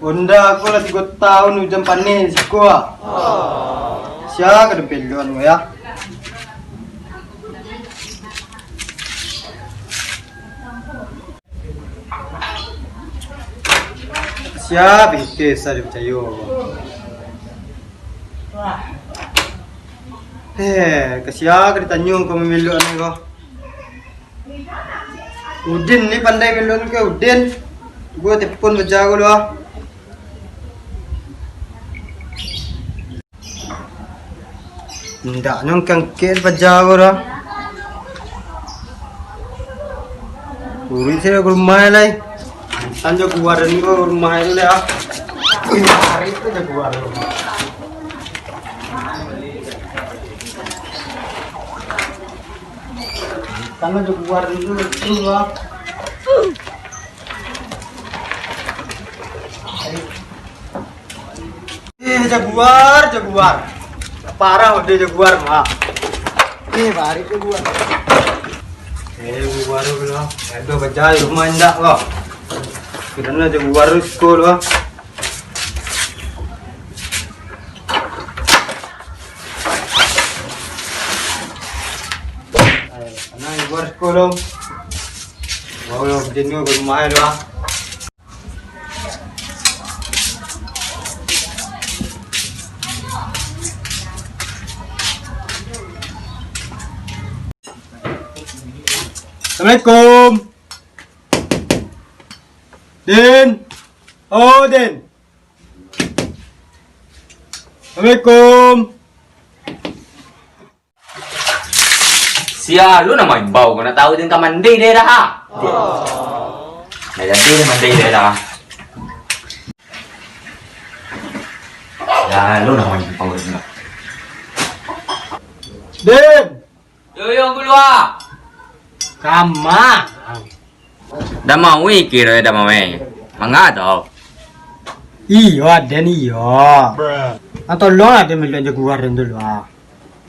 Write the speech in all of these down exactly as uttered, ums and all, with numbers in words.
Honda ko lah tigo taun ujan paneh siko ah. Sia ka dipelon ko ya. Sia bingkeh sa dipacayo. Eh, ka sia ka ditanyo ko mamelok ni ko. Udin ni pandai melon ke Udin. Gua telepon baja ko lu ah. Indak nyo angkek-angkek baja ko dah. Kuruik sajo ka rumah lai. Antan jo kaluar ko rumah tu lai ah. Wih, tarik sajo kaluar. Tangan jo kaluar dulu, dulu, ah. Eh, jaguar, jaguar. Parah udah jaguar, Mak. Eh, barik jaguar. Eh, jaguar tu lah. Ada bajai rumah indak kau. Kira jaguar tu sekolah. Ayo, sana jaguar sekolah. Baru lah berjenuh ke rumah tu lah. Assalamualaikum. Din. Oh, Din. Assalamualaikum. Sia lu namo imbau, kau nak tahu tentang mandi dia dah. Dah jadi dia mandi dia dah. Sia lu namo imbau dia. Din. Yo, yo, kalua. Kama. Damawi kiro Damawi. Manga tu. Iyo, aden iyo. Ah, tolonglah dia melok jaguar dulu ah.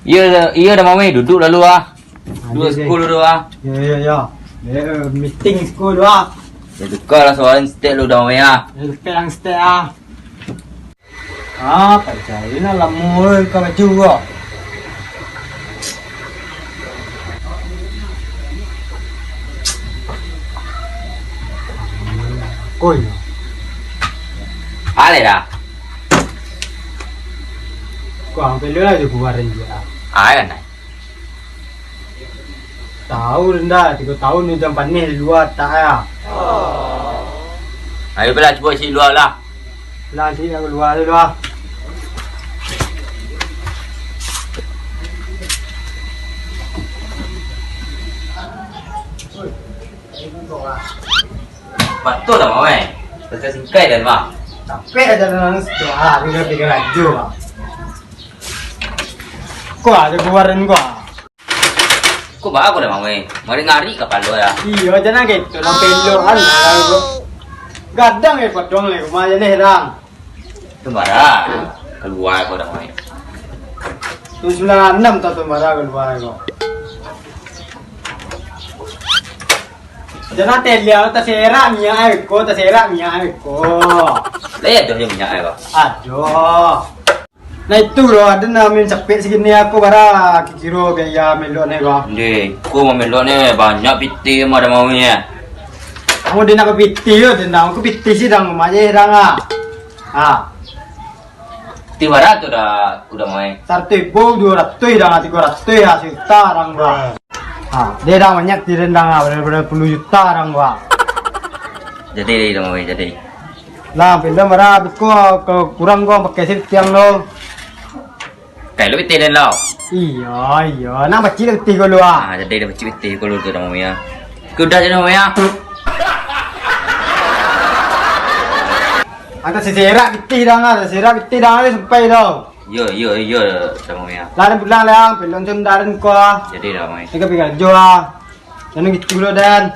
Iyo, iyo Damawi, duduk lalu ah. Dua Aden, sekolah dulu ah. Yo, yo, yo. Dia, eh, meeting sekolah dulu ah. Ya, tukar lah soalan setek lu Damawi ah. Ya, tukar yang setek ah. Ah, pancari nah lamo oi ka baju ko. Koi. Aleh dah. Ko ang pelu lah jo kuaran juo. Aleh nah. Tahu rendah, tigo tahun ujan paneh di lua tak ya. Ayo, bala, cubo isi lua lah. Lah, isi yang lua tu lah. Batua dah, Mak, eh. Singkai-singkai dah, Mak. Capek dah dalam situ. Ah, tinggal tiga raja, Mak. Kau ada keluaran kau. Ko baa ko dah, Mak weh? Ngari-ngari kapalo ya. Iyo, jangan gitu, nang pelo kan. Gadang eh, podong le, rumah aja nih, Rang. Tu bara kalua ko dah, Mak weh. Tu sembilan enam tau tu bara kalua ko. Jangan teliau, taserak minyak air ko, taserak minyak air ko. Lah, iyo, ado minyak air ko. Aduh. Nah, itu lo, ado nan main capek sagini aku bara, kiro biaya melok ni ko. Ndeh, ko mamelok ni banyak pitih mah dah mau ni, eh. Kamu dia nak pitih yo, dia nak aku pitih sih dah, rumah aja dah lah. Ha. Pitih bara tu dah, udah mau, eh. Saratuih ribu, dua ratuih dah, tigo ratuih dah, sejuta dah, bro. Ha, dia dah banyak pitih rendang lah, bara puluah juta dah, bro. Jadi, dah mau, eh, jadi. Lah, pindah marah, biko, kalau kurang kau pakai sih tiang lo. Kai lo pitih den lo. Iyo, iyo. Nang pacik pitih ko lo ah. Ah, jadi dah pacik pitih ko lo tu dah, Mami, ya. Kudah je, Mami, ya. Angkat seserak pitih dah, angkat seserak pitih dah, ada sampai lo. Yo, yo, yo, dah, Mami, ya. Lah, den pulang lah, pelon tu ndak den ko ah. Jadi dah, Mami. Tiga piga jo ah. Jangan gitu lo, Dan.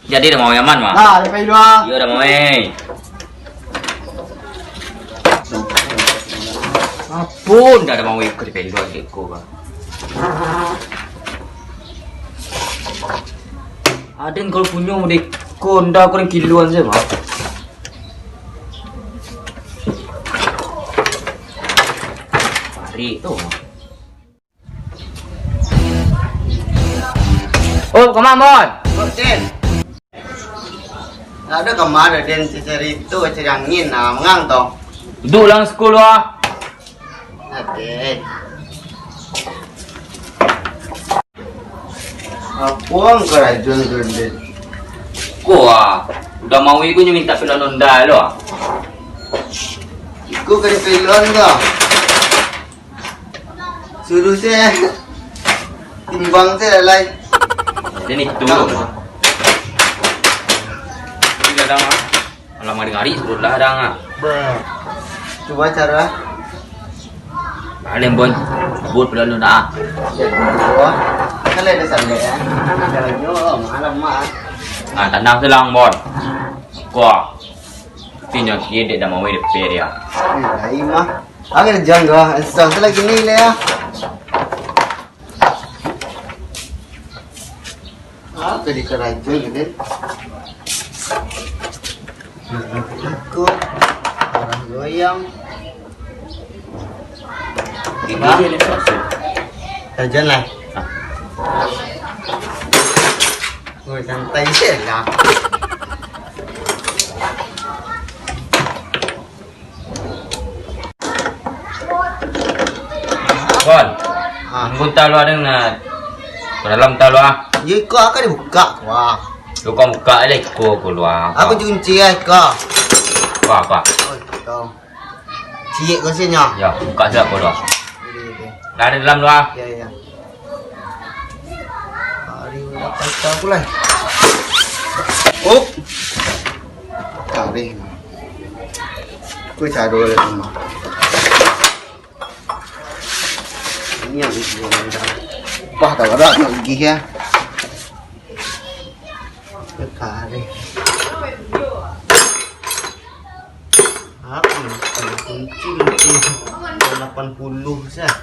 Jadi dah mau nyaman mah. Lah, sampai dulu ah. Iyo dah mau, eh. Ampun, dah dah mau ikut di pendok dek ko, bah. Aden kalau punyo dek ko, ndak ko kiluan saja, bah. Itu. Oh, kama, Mon? Oh, Den. Ado kama, Den, cari itu, cari angin, nah, mangang to. Duduak lah, sekolah. Oke. Apo ang karajoan tu, Den? Ko ah, Uda Mawi ko nyo mintak pilon Honda lo ah. Iko ka dipilon ko. Suruh se timbang se lai. Den itu lo mah. Ini kadang ah. Alah, mari-mari suruh lah dang ah. Cubo caro ah. Paling bon, buat dulu dah. Jadi, oh, kan ada sandal ya. Ada lagi, oh, malam mah. Ah, tanang selang, Bon. Kuah. Pinyo dia dek dah mau depe dia. Eh, ai mah. Angin jangga, esok lagi ni lah ya. Apo di karajo ni, Den? Ikut arah goyang. Ini Bah? Dia ni masuk. Tajan lah. Ah. Oh, santai je lah. Bon, ah. Tunggu talo ada nak. Ka dalam talo ah. Yo, iko akan dibuka, wah. Lu kau buka lah iko keluar. Aku kunci ya, iko. Apa, apa? Oh, iko. Ciek kau sini ah. Ya, buka saja keluar. Iya, iya. Lah ada dalam luar. Iya, iya. Hari udah pakai aku lah. Oh. Tarik. Aku cari dulu rumah. Ini yang gua minta. Wah, tak ada nak gigih ya. Tarik. Apa ni? Kunci mungkin delapan puluh sah.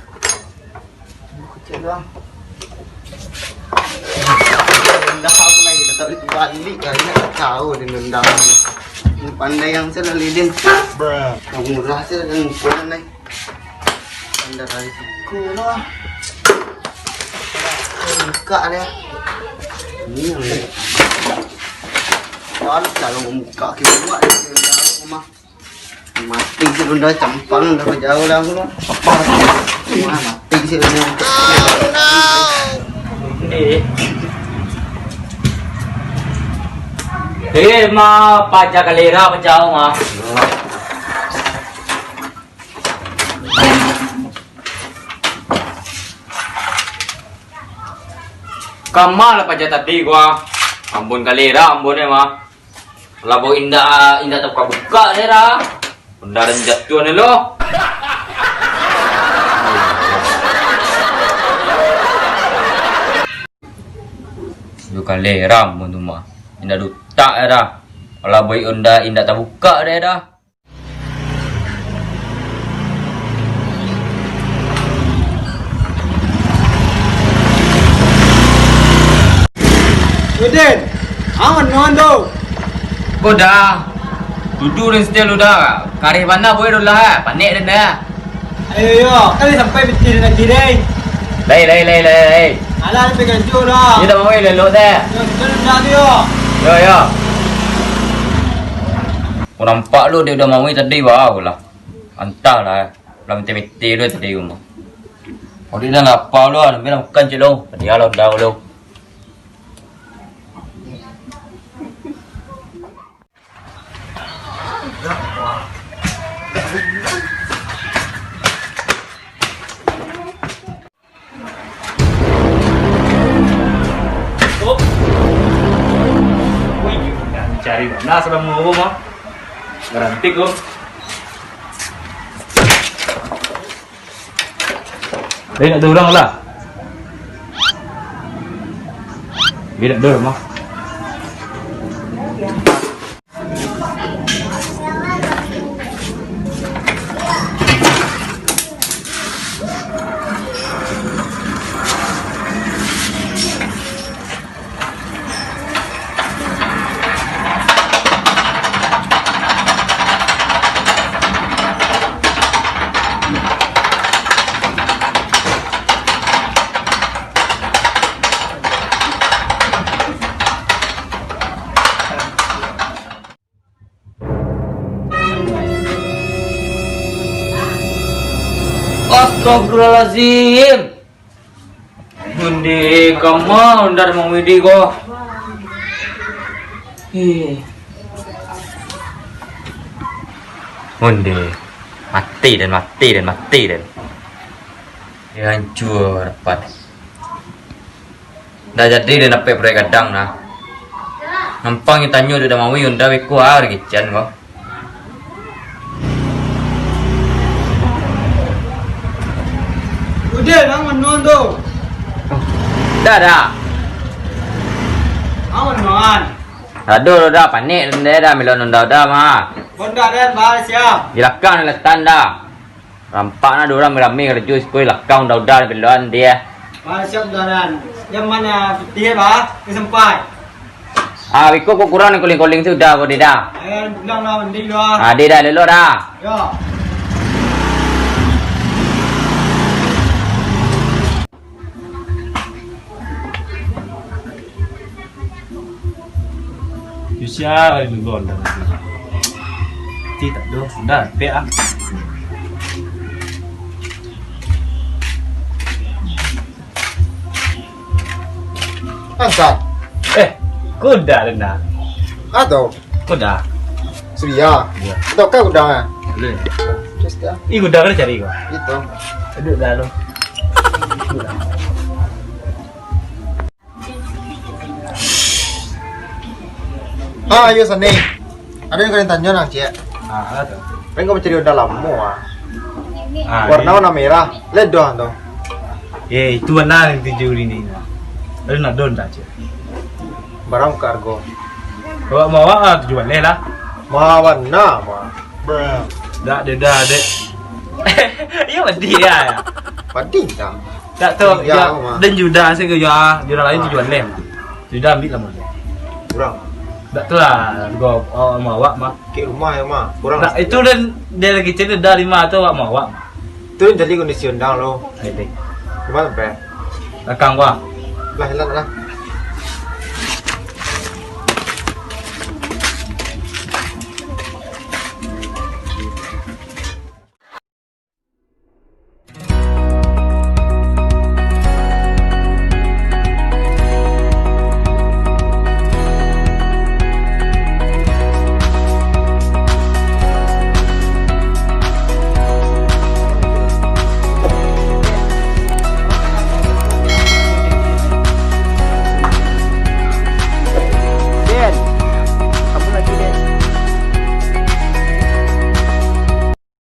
Kecil doang. Rendah aku lagi, tak boleh balik kali nak tahu dia rendah. Ini pandai yang saya lilin. Yang murah saya dan ukuran lain. Pandai dari siku lah. Buka dia. Ini yang ni. Kalau buka kita buat dia rendah rumah. Mati si Bunda, campang dah jauh dah aku lah. Apa? Wah, mati si Bunda. Eh. Eh, ma, paja kalera pacah, ma. Kama lah paja tadi gua. Ambon kalera, ambon, eh, ma. Lah, bau indak, indak tabuka-buka, deh, dah. Benda dan jatuah ni, loh. Yo, kalera mun tu mah. Indak dutak, deh, dah. Lah, bau indak, indak tabuka, deh, dah. Udin, aman nuan tu. Ko dah. Dudu den setel udah. Kareh bana boy dolah, panek den dah. Ayo, yo, kali sampai bitin lagi deh. Lai, lai, lai, lai, lai. Alah, dia pegang jauh dah. Dia dah mau lelok dah. Yo, kita dah tu, yo. Yo, yo. Ko nampak lu dia udah mau tadi, wah lah. Antahlah, lah mete-mete lu tadi rumah. Odi dah lapar lu, ambil lah makan cik lu. Dia lah udah lu. Cari mana salah mau mah. Garanti kok. Tapi nak ada orang lah. Tapi nak ada orang mah. Astagfirullahalazim. Onde kama Honda Mang Widi ko. Eh. Onde. Mati den, mati den, mati den. Dia hancur dapat. Ndak jadi den dapek proyek gadang nah. Nampang tanyo dek Damawi Honda beko ah, urang kecekan ko. Udah, nang menon tu. Dah, dah. Nang menon. Aduh, dah panik den dah, milon Honda dah mah. Honda den, bah, siap. Di lakang letan dah. Rampak nah, dek urang rami-rami karajo siko, lakang udah-udah beloan dia. Bah, siap, udah den. Yang mana putih, bah? Ini sampai. Ah, beko ko kurang koling-koling sudah ko dia dah. Eh, pulang lah, mandi lah. Ah, dia dah lelok dah. Yo. Yusia lain dulu anda. Ti tak do, dah, pek ah. Angkat. Eh, kuda rendah. Atau Kuda. Suria. Iya. Atau kau kuda ah? Boleh. Terus dah. Ih, kuda kan cari kau. Itu. Duduk dah lu. Ah, iyo, Sani. Ado yang kalian tanyo nah, Cik. Ah, ada. Pengen kau mencari Honda lamo ah. Ah, warna, iya, warna merah. Ledoh tu. Eh, itu warna yang tujuh ini. Lalu nak don dah, Cik. Barang ka hargo. Awak mawak ah, tujuh baleh lah. Maha warna, mah. Dak, dek dah, dek. Iyo, pedih ya, ya. Pedih dah. Tak tahu, iya, ya, mah. Dan Juda saya ke ya, Juda lain tujuh baleh. Juda ambil lah, mah. Kurang. Dak tu lah, hargo, oh, mawak mah. Kek rumah ya, mah. Kurang. Dak, itu dan dia lagi cerita dari mah tu awak mawak. Tu jadi kondisi Honda lo. Jadi. Gimana, Bre? Belakang gua. Lah, hilang lah.